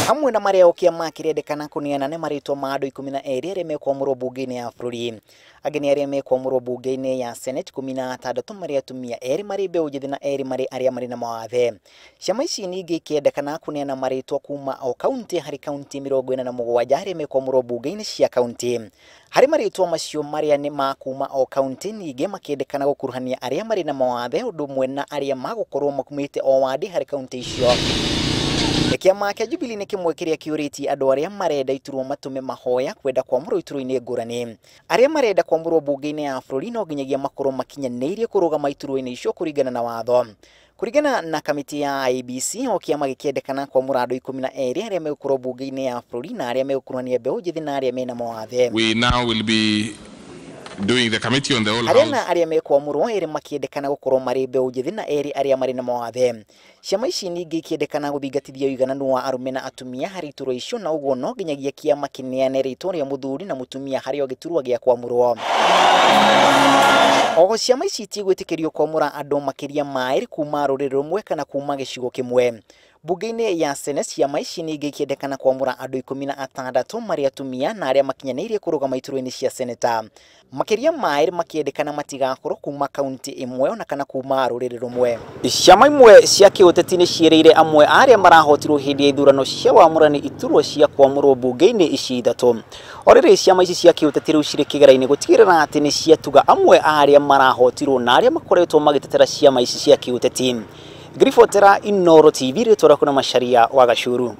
Hamwe na marĩa o kĩama kĩrendekana kũneana nĩ marĩtwa ma andũ 12 arĩa mekwamũrwo bunge-inĩ ya bũrũri. Angĩ nĩ arĩa mekwamũrwo bunge-inĩ ya Senate 16 marĩ atumia, 2 marĩ mbeũ njĩthĩ na 2 marĩ arĩa marĩ na mawathe. Ciama ici ningĩ ikĩendekana kũneana marĩtwa kuma o kaunti harĩ kaunti 47 arĩa mekwamũrwo bunge-inĩ cia kaunti. Harĩ marĩtwa macio marĩa nĩ ma kuma o kaunti, ningĩ makĩendekana gũkuruhania arĩa marĩ na mawathe ũndũ ũmwe na arĩa magũkorwo makumĩte o wandi harĩ kaunti icio. Kĩama kĩa Jubilee nĩ kĩmwe kĩrĩa kĩũrĩtie andũ arĩa marenda iturwa matũme mahoya kwenda kwamũrwo iturwa-inĩ ngũrani. Arĩa marenda kwamũrwo bunge-inĩ ya bũrũri no nginyagia makorwo makinyanĩirie kũrũgama iturwa-inĩ icio kũringana na watho. Kũringana na kamĩtĩ ya IEBC, o kĩama gĩkĩendekana kwamũra andũ 12 arĩa megũkorwo bunge-inĩ ya bũrũri na arĩa megũkuruhania mbeũ njĩthĩ na arĩa mena mawathe. We now will be doing the committee on the whole Arĩa house. na arĩa mekwamũrwo 2 makĩendekana gũkorwo marĩ mbeũ njĩthĩ na 2 arĩa marĩ na mawathe. Ciama ici ningĩ ikĩendekana gũthingatithia ũigananu wa arũme na atumia harĩ iturwa icio, na ũguo no nginyagia kĩama kĩneane rĩtwa rĩa mũthuri na mũtumia harĩ o gĩturwa gĩa kwamũrwo. Oho ciama ici itigwĩtĩkĩrio kwamũra andũ makĩria ma 2 kuma rũrĩrĩ rũmwe kana kuma gĩcigo kĩmwe. Bunge-inĩ ya Senate ciama ici ningĩ ikĩendekana kwamũra andũ 16 marĩ atumia na arĩa makinyanĩirie kũrũgama iturwa-inĩ cia seneta. Makĩria ma 2 makĩendekana matigakorwo kuma kaunti ĩmwe ona kana kuma rũrĩrĩ rũmwe. Ciama imwe cia kĩũteti nĩ ciĩrĩire amwe arĩa marahotirwo hĩndĩ ya ithurano cia wamũrani iturwa cia kwamũrwo bunge-inĩ ici 3. O rĩrĩ ciama ici cia kĩũteti rĩu cirĩ kĩgera-inĩ gũtigĩrĩra atĩ nĩ ciatuga amwe arĩa marahotirwo na arĩa makoretwo magĩtetera ciama ici cia kĩũteti. Ngiribotera Inooro TV, rĩtwa rĩakwa na Macharia wa Gacuru.